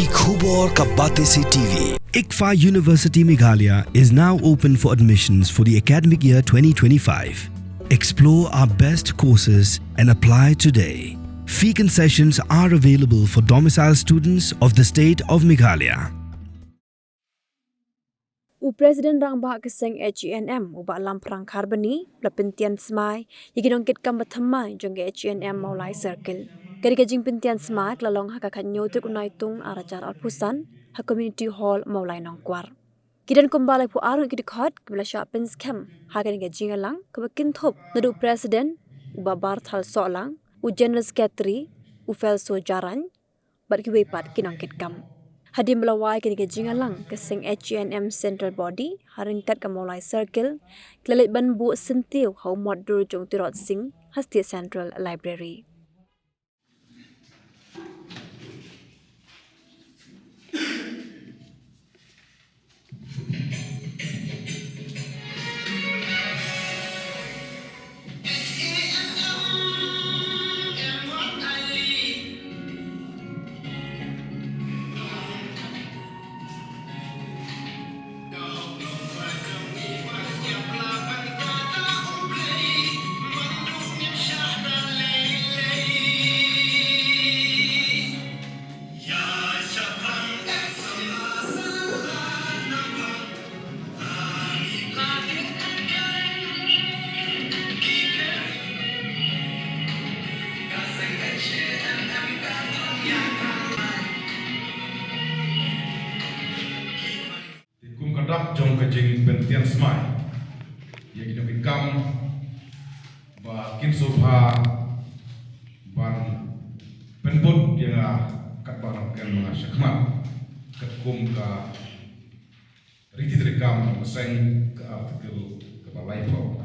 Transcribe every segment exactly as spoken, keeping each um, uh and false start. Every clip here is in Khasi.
Khubor ka Batesi T V. ICFAI University Meghalaya is now open for admissions for the academic year twenty twenty-five. Explore our best courses and apply today. Fee concessions are available for domicile students of the state of Meghalaya. U President Rangbah ka seng H A N M, u Bah Lamphrang Kharbani, u la pyntian smai ïa ki nongkitkam ba thymmai jong ka H A N M Mawlai Circle. Kane ka jingpyntian smai ka la long ha ka khathynñiew tarik u Naitung ar hajar arphew san ha Community Hall Mawlai Nongkwar. Ki don kumba laiphew ar ngut ki dkhot kiba la shah pynskhem ha kane ka jingïalang kaba kynthup naduh u President, u Bah Barthal Sohlang, u General Secretary, u Felso Jarain, bad kiwei pat ki nongkitkam. Hadien ba la wai kane ka jingïalang, ka seng H A N M Central Body ha ryngkat ka Mawlai Circle ka la leit ban buh syntiew ha u mot dur jong u Tirot Sing ha State Central Library. Te kum ka dak jong ka jingpyntian smai ïa ki nongkitkam ba kin sngewbha ban pynbud ïa nga katba nongkyndong nga shakhmat katkum ka riti treikam ka seng ka article kaba laiphew.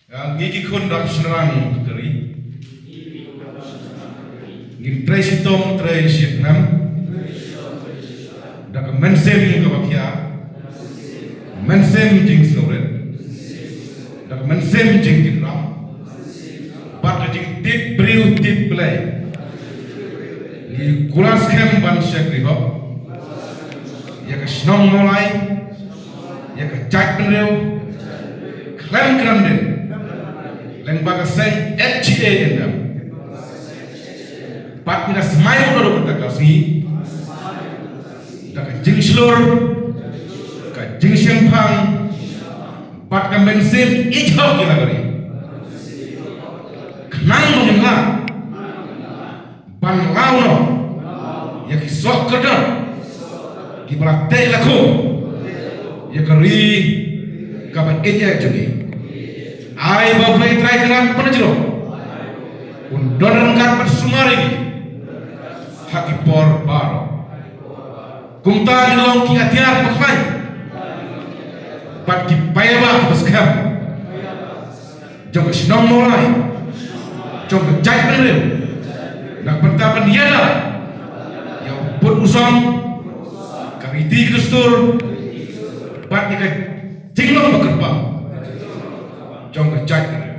Ïa ngi ki khun dap shynrang ka ri, ngin trei shitom trei shitrhem da ka mynsiem kaba khia, mynsiem jingsngewrit, da ka mynsiem jingkitram bad ka jingtip briew tip Blei. Ngi kular skhem ban shakri hok ïa ka shnong Mawlai, ïa ka jaitbynriew khlem kynran dien, lyngba ka seng H A N M. Bad ngi da smai ruh naduh mynta ka sngi da ka jingshlur, ka jingshemphang bad ka mynsiem ïeit hok ïa la ka ri. Khnang ba ngin lah ban law noh ïa ki soh kyrdan kiba la teh la khum ïa ka ri kaba ïeit jong ngi. Ai ba U Blei Trai Kynrad Pynjulor un don ryngkat bad sumar ïa ngi ha ki por baroh. Kumta ngin long ki atiar bakhlaiñ bad ki paidbah ba skhem jong ka shnong Mawlai, jong ka jaitbynriew, na ka bynta ban ïada ïa u pud u song, ka riti ka dustur bad ïa ka jinglong ba kyrpang jong ka jaitbynriew.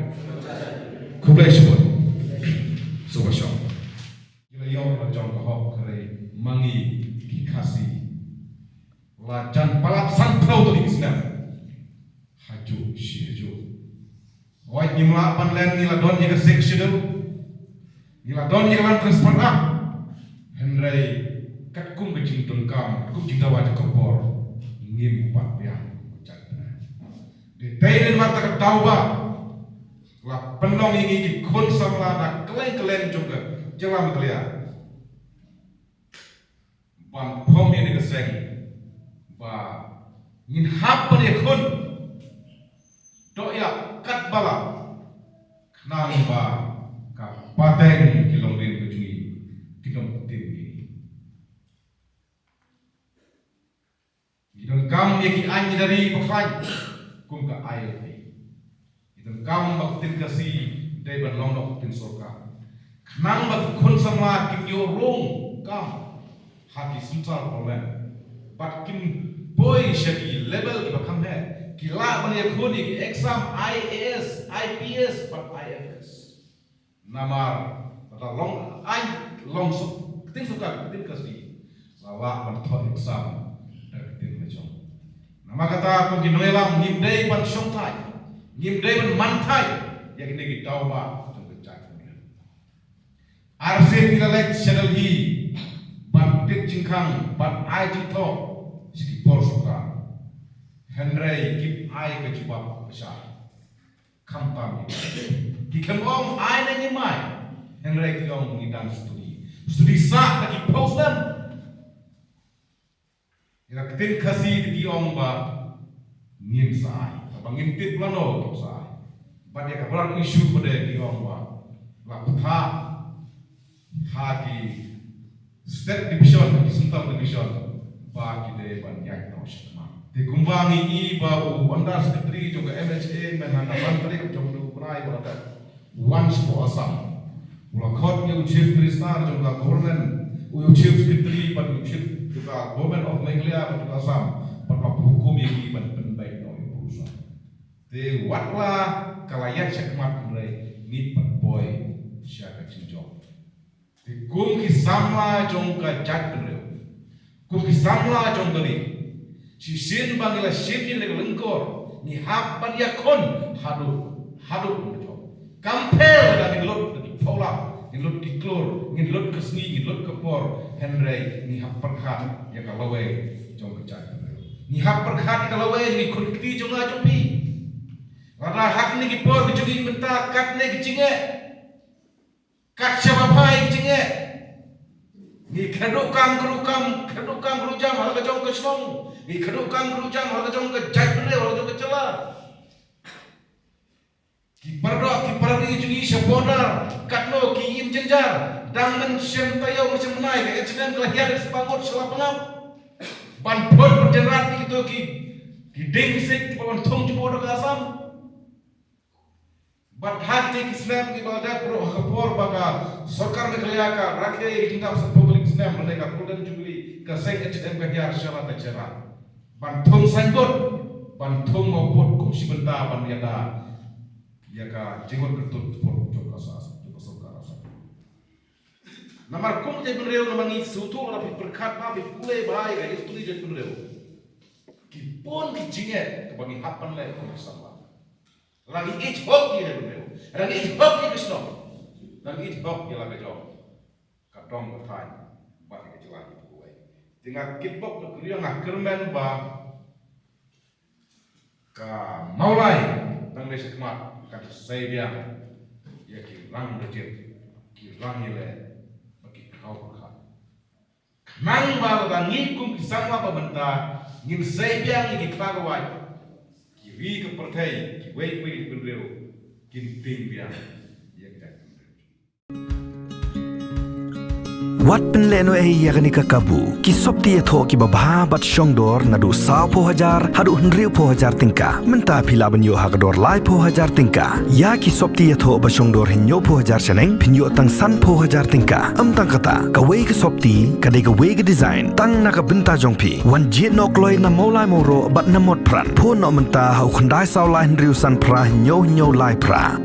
Khublei shibun. Sngewbha shong. Ngi la ïoh la jong ka hok hynrei ma ngi ki Khasi la jan palat sanphew tylli ki snem. Hajuh shi hajuh. Hooid, ngim lah ban len, ngi la don ïa ka Sixth Schedule, ngi la don ïa ka Land Transport Act, hynrei katkum ka jingdonkam, katkum jingdawa jong ka por, ngim pat biang. Dei tei namar kata ka daw ba la pynlong ïa ngi ki khun samla na kylleng kylleng jong ka jylla Meghalaya ban phong ïa kane ka seng ba ngin hap ban ïakhun doh ïa katba lah khnang ba ka pateng ki longdien ka jong ngi kin ym tim ïa ngi. Ngi donkam ïa ki aiñ ïa ki ri bakhlaiñ kum ka I L P. Ngi donkam ba ka ktien Khasi dei ban long noh ka ktien sorkar khnang ba ki khun samla kin ïoh rung kam ha ki central government bad kin poi sha ki level kiba kham heh, ki lah ban ïakhun ïa ki exam I A S, I P S bad I F S. Namar lada long aiñ, long suk, ktien sorkar, ktien Khasi, Ba lah ban thoh ïa ka sam da ka ktien la jong. Namar kata kum ki nongïalam ngim dei ban shongthait, ngim dei ban manthait ïa kine ki daw ba jong ka jaitbynriew. Arsien ngi la leit sha Delhi ban tip jingkhang, ban ai jingthoh sha ki por sorkar. Hynrei kim ai ka jubab bishar. Khamtam ki khlem ong ai ne ngim ai. Hynrei ki ong ngi dang studi. Studi sah da ki phew snem. Ïa ka ktien Khasi te ki ong ba ngin sa ai. Ba ngin tip lano ngin sa ai. Bad ïa ka balang issue pat de ki ong ba la pynthah ha ki State Division, ki Central Division, ba ki dei ban ïaid noh shakhmat. Te kumba ngi i ba u Under Secretary jong ka M H A mynta ka ban tarik jong u bnai ba la dep wan sha Assam. U la khot ïa u Chief Minister jong ka government, u ïa u Chief Secretary bad u Chief jong ka Government of Meghalaya bad jong ka Assam, bad la hukum ïa ki ban pynbeit noh ïa u Purusar. Te wat la ka la ïaid shakhmat hynrei ngi pat poi sha ka jingjop. Te kum ki samla jong ka jaitbynriew, kum ki samla jong ka ri, shisien ba ngi la shim ïa ka lyngkor, ngi hap ban ïakhun haduh, haduh ka jop. Kam pher lada ngin lut da ki phew lak, ngin lut ki klur, ngin lut ka sngi, ngin lut ka por, hynrei ngi hap pyrkhat ïa ka lawei jong ka jaitbynriew. Ngi hap pyrkhat ïa ka lawei jong ki khun kti jong nga jong phi. Lada ha kine ki por ki jong ngi mynta katne ki jingeh, kat shaba phai ki jingeh. Ngi kyrduh kam kyrduh kam, kyrduh kam kyrduh jam ha la ka jong ka shnong. Ngi kyrduh kam kyrduh jam ha la ka jong ka jaitbynriew, ha la ka jong ka jylla. Ki paradoh, ki parari jong ngi sha border, katno ki im jynjar. Dang mynshem taïew mynshem bnai ka H N M ka la hiar sbang ngut sha la pangap. Ban phut ban jynrat ïa kito ki, ki dieng ki siej kiba wan thung jubor na ka Assam. Bad ha kine ki snem kiba la dep ruh ha ka por ba ka sorkar Meghalaya ka rakhe ïa ka jingdap sha public snem lane ka Golden Jubilee, ka seng H N M ka hiar sha la ka jynrat. Ban thung signboard, ban thung mawpud kum shi bynta ban ïada ïa ka jingmut kyrtut pud jong ka sa, jong ka sorkar Assam. Namar kum ka jaitbynriew, namar ngi sngewthuh lada phi pyrkhat ba phi pule ba ïa ka history jaitbynriew, ki bun ki jingeh kaba ngi hap ban leh kum ki samla. Lada ngi ïeit hok ïa ka jaitbynriew, lada ngi ïeit hok ïa ka shnong, lada ngi ïeit hok ïa la ka jong ka dong ka thaiñ bad ïa ka jylla kiba kawei. Te nga kitbok, nga kyrmen ba ka Mawlai tang dei shakhmat kan sa sei biang ïa ki rang da jied, ki rang ïaleh bad ki khraw pyrkhat. Khnang ba lada ngi kum ki samla ba mynta ngin sei biang ïa ki khlawait, ki ri ka pyrthei, kiwei kiwei ki bynriew kin tieng biang ïa ka jaitbynriew. Wat pynlehnohei ïa kane ka kabu. Ki sopti ïathoh kiba bha bad shongdor naduh sawphew hajar haduh hynriewphew hajar tyngka. Mynta phi lah ban ïoh ha ka dor laiphew hajar tyngka. Ïa ki sopti ïathoh ba shongdor hynñiewphew hajar shaneng phin ïoh tang sanphew hajar tyngka. Ym tang kata, kawei ka sopti ka dei kawei ka design tang na ka bynta jong phi. Wan jied noh kloi na Mawlai Mawroh bad na Motphran. Phone noh mynta ha u khyndai saw lai hynriew san phra hynñiew hynñiew lai phra.